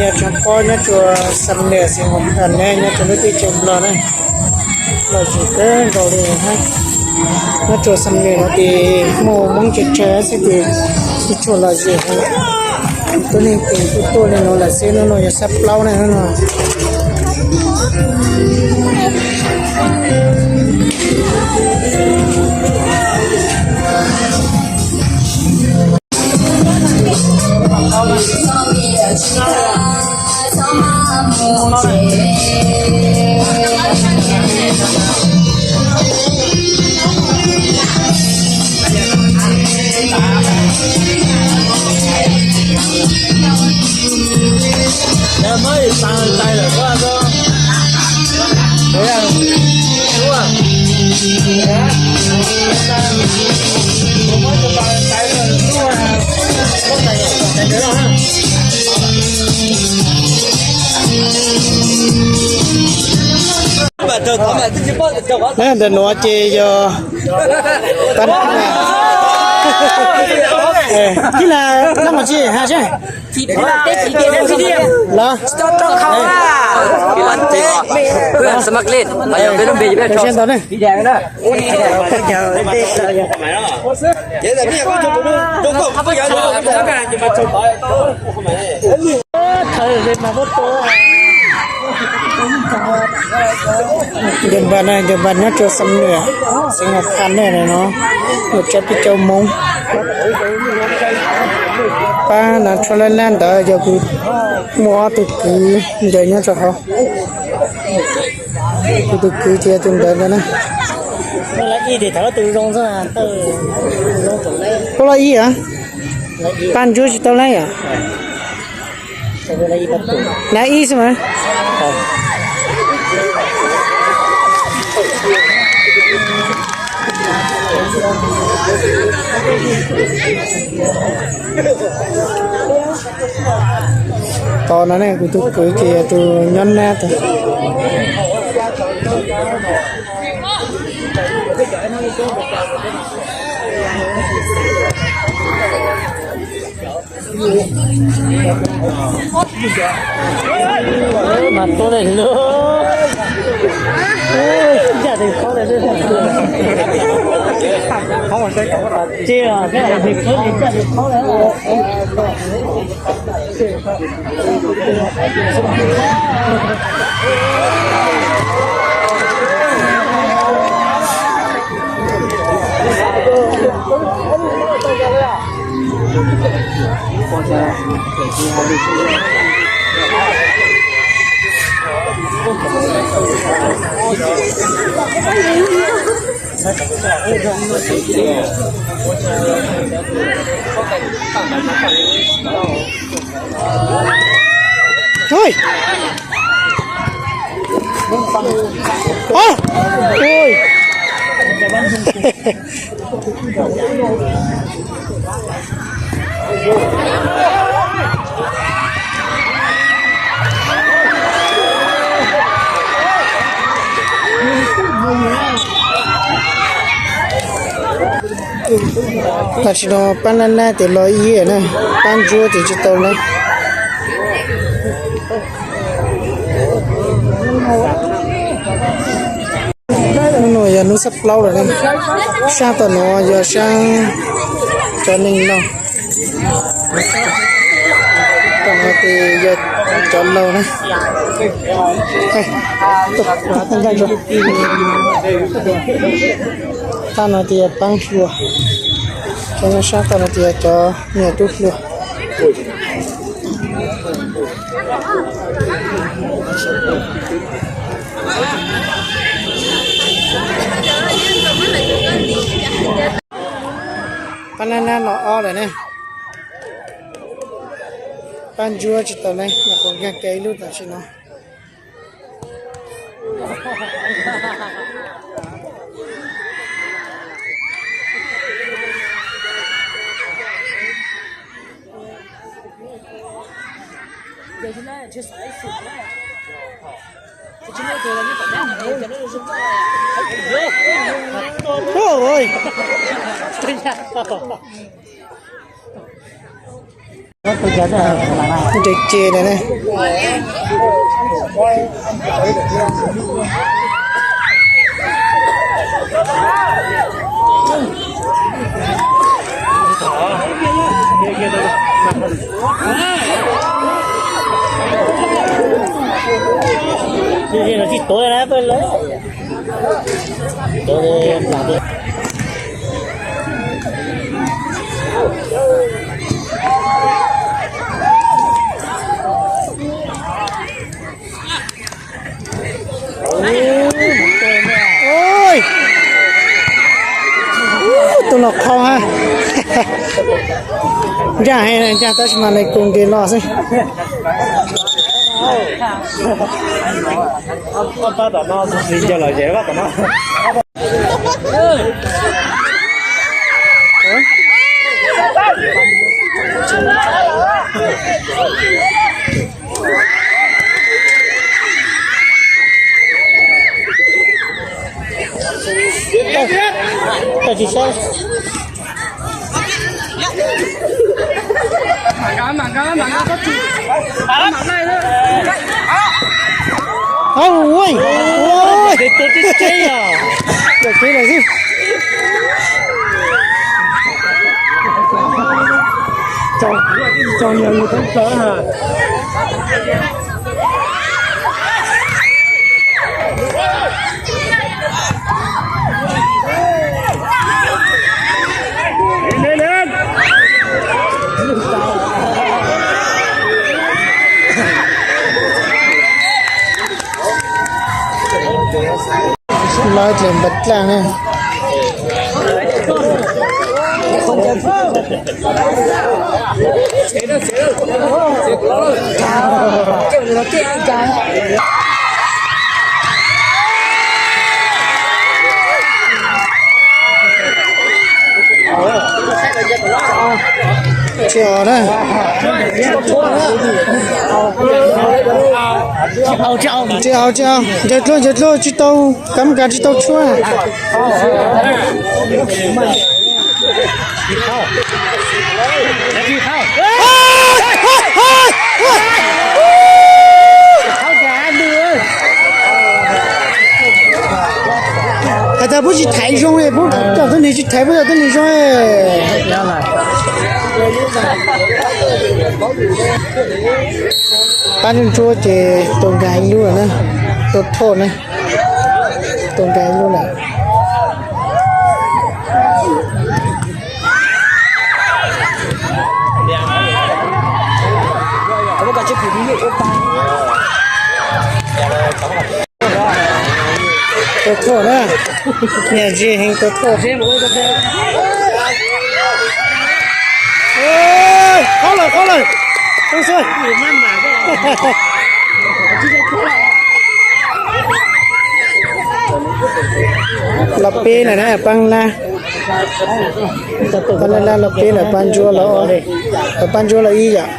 Yog tsoom phooj ywg nyob rua Xam Nuas, Xeev Khuam ne, nyob rua lub teb chaws Nplog na, lom zem kawg nkaus li hab. Nyob rua Xam Nuas no ces muaj Hmoob tsawg tsawg xwb ces tsis tshua lom zem heev. Tuab neeg ces tuaj tuaj li no lawm xwb, hnub no yog sab plaub na hnub no. Ntawm nuav ces yog pab, ib na, nab mus tsi has seb. Los, sab tau ne. Ncaws npas na, ncaws npas nyob rua Xam Nuas, Xeev Khuam ne no, yog tsab peb caug Hmoob. Pab na, tshuab lab lab ntawd yog kuv muaj ob tug kwv ncaws nyob rau hauv. Kuv tus kwv ces yog tus ntawd ntag na. Puab lab ib a? Pab ntsuab tsis tau lab yom? Lab ib xwb mas. Tos no ne, kuv tus kwv ces yog tus nyob nab tag. Tam sim no pab nab nab ces los ib na, pab ntsuab ces tsis tau lab. Hnub no yog hnub xab plaub lawm ne. Saab tom no yog saab cov neeg laug. Tom no ces yog cov laug na. Tom no ces yog paab hluas. Cov nyob saab tom no ces yog cov me nyuam tub hluas. Pab nab nab los ob lawm ne. Pab ntsuab tsis tau ne, nyuam qhuav nkag kiag ib lub tam sim no. Ôi. Nres ces na ne. Tus no qhov ha. Ncaj heev, ncaj tab sis mas nws kuj nqis los xwb. Ua, ua, tus tib teb yog. Tus tib los xwb. Tau, tau niag mus thoob plaws na. Lawv dlej npaj dlaaj ne. Tsis haum na. Tsis haum, tsis haum, ncaws dlua, ncaws dlua, tsis tau, kav kav tsis tau tshuab. Hais tias puab tsis thaiv zoo, puab coj tuab neeg tsis thaiv, puab coj tuab neeg zoo. Pab ntsuab ces tua nkaag ib lub lawm na, tua thoj na, tua nkaag ib lub lawm. Tua thoj na, niam tsis heev tua thoj. Qhov lawm, qhov lawm. Los peb na, paab lab, paab lab los peb lawm, paab ntsuab los, paab ntsuab los ib yam.